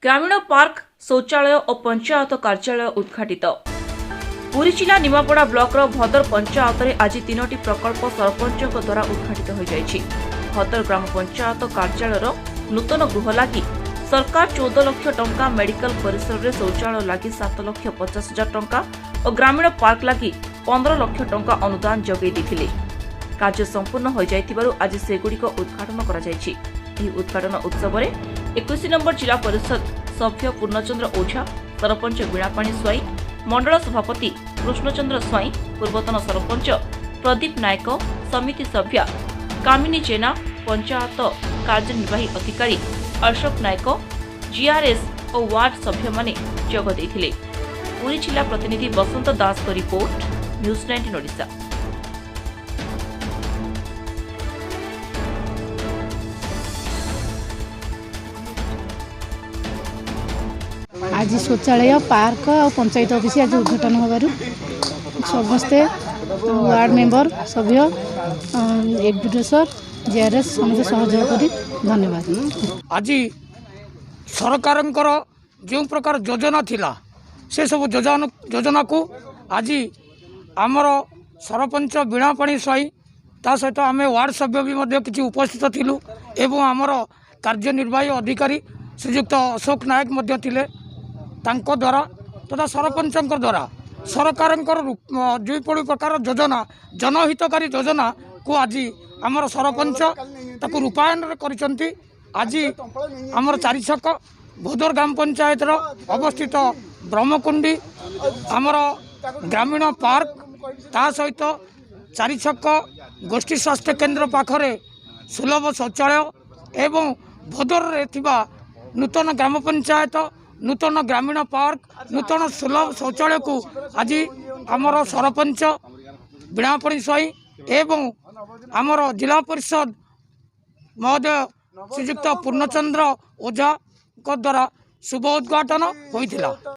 ଗ୍ରାମୀଣ park, ଶୌଚାଳୟ ଓ ପଞ୍ଚାୟତ କାର୍ଯ୍ୟାଳୟ ଉଦ୍ଘାଟିତ। ପୁରୀ ଜିଲ୍ଲା ନିମାପଡ଼ା ବ୍ଲକର ଭଦର ପଞ୍ଚାୟତରେ ଆଜି ତିନୋଟି ପ୍ରକଳ୍ପ ସରପଞ୍ଚଙ୍କ ଦ୍ୱାରା ଉଦ୍ଘାଟିତ ହୋଇଯାଇଛି। ଭଦର ଗ୍ରାମ ପଞ୍ଚାୟତ କାର୍ଯ୍ୟାଳୟର ନୂତନ ଗୃହ ଲାଗି ସରକାର 14 ଲକ୍ଷ ଟଙ୍କା, ମେଡିକାଲ ପରିସରରେ ଶୌଚାଳୟ ଲାଗି 7 ଲକ୍ଷ 50 ହଜାର ଟଙ୍କା ଓ ଗ୍ରାମୀଣ ପାର୍କ ଲାଗି 15 ଲକ୍ଷ ଟଙ୍କା ଅନୁଦାନ ଯୋଗାଇ ଦେଇଥିଲେ। କାର୍ଯ୍ୟ ସମ୍ପୂର୍ଣ୍ଣ ହୋଇଯାଇଥିବାରୁ ଆଜି ସେଗୁଡ଼ିକ ଉଦ୍ଘାଟନ କରାଯାଇଛି। ଏହି ଉଦ୍ଘାଟନ ଉତ୍ସବରେ 21 ନମ୍ବର ଜିଲ୍ଲା ପରିଷଦ ସଭ୍ୟ ପୂର୍ଣ୍ଣଚନ୍ଦ୍ର ଓଝା, ସରପଞ୍ଚ ବୀଣାପାଣି ସ୍ୱାଇଁ, ମଣ୍ଡଳ ସଭାପତି କୃଷ୍ଣଚନ୍ଦ୍ର ସ୍ୱାଇଁ, ପୂର୍ବତନ ସରପଞ୍ଚ ପ୍ରଦୀପ ନାୟକ, ସମିତି ସଭ୍ୟା କାମିନୀ ଜେନା, ପଞ୍ଚାୟତ କାର୍ଯ୍ୟନିର୍ବାହୀ ଅଧିକାରୀ ଅଶୋକ ନାୟକ, ଜିଆର୍ଏସ୍ ଓ ୱାର୍ଡ ସଭ୍ୟମାନେ ଯୋଗ ଦେଇଥିଲେ। ପୁରୀ ଜିଲ୍ଲା ପ୍ରତିନିଧି ବସନ୍ତ ଦାସଙ୍କ ରିପୋର୍ଟ, ନ୍ୟୁଜ୍ 19 ଓଡ଼ିଶା। ଆଜି ଶୌଚାଳୟ, ପାର୍କ ଆଉ ପଞ୍ଚାୟତ ଅଫିସ ଆଜି ଉଦ୍ଘାଟନ ହେବାରୁ ସମସ୍ତେ ୱାର୍ଡ଼ ମେମ୍ବର, ସଭ୍ୟ, ଏକ୍ଜିକ୍ୟୁଟିଭ ସାର୍, ଜିଆର୍ଏସ୍ ସମସ୍ତେ ସହଯୋଗ କରି ଧନ୍ୟବାଦ। ଆଜି ସରକାରଙ୍କର ଯେଉଁ ପ୍ରକାର ଯୋଜନା ଥିଲା, ସେସବୁ ଯୋଜନାକୁ ଆଜି ଆମର ସରପଞ୍ଚ ବୀଣାପାଣି ସ୍ୱାଇଁ, ତା ସହିତ ଆମେ ୱାର୍ଡ଼ ସଭ୍ୟ ବି ମଧ୍ୟ କିଛି ଉପସ୍ଥିତ ଥିଲୁ ଏବଂ ଆମର କାର୍ଯ୍ୟନିର୍ବାହୀ ଅଧିକାରୀ ଶ୍ରୀଯୁକ୍ତ ଅଶୋକ ନାୟକ ମଧ୍ୟ ଥିଲେ। ତାଙ୍କ ଦ୍ୱାରା ତଥା ସରପଞ୍ଚଙ୍କ ଦ୍ୱାରା ସରକାରଙ୍କର ଯେଉଁପରି ପ୍ରକାର ଯୋଜନା, ଜନହିତକାରୀ ଯୋଜନାକୁ ଆଜି ଆମର ସରପଞ୍ଚ ତାକୁ ରୂପାୟନରେ କରିଛନ୍ତି। ଆଜି ଆମର ଚାରିଛକ ଭୋଦର ଗ୍ରାମ ପଞ୍ଚାୟତର ଅବସ୍ଥିତ ବ୍ରହ୍ମକୁଣ୍ଡି, ଆମର ଗ୍ରାମୀଣ ପାର୍କ, ତା ସହିତ ଚାରିଛକ ଗୋଷ୍ଠୀ ସ୍ୱାସ୍ଥ୍ୟ କେନ୍ଦ୍ର ପାଖରେ ସୁଲଭ ଶୌଚାଳୟ ଏବଂ ଭୋଦରରେ ଥିବା ନୂତନ ଗ୍ରାମ ପଞ୍ଚାୟତ, ନୂତନ ଗ୍ରାମୀଣ ପାର୍କ, ନୂତନ ସୁଲଭ ଶୌଚାଳୟକୁ ଆଜି ଆମର ସରପଞ୍ଚ ବୀଣାପାଣି ସ୍ୱାଇଁ ଏବଂ ଆମର ଜିଲ୍ଲା ପରିଷଦ ମହୋଦୟ ଶ୍ରୀଯୁକ୍ତ ପୂର୍ଣ୍ଣଚନ୍ଦ୍ର ଓଝାଙ୍କ ଦ୍ୱାରା ଶୁଭ ଉଦ୍ଘାଟନ ହୋଇଥିଲା।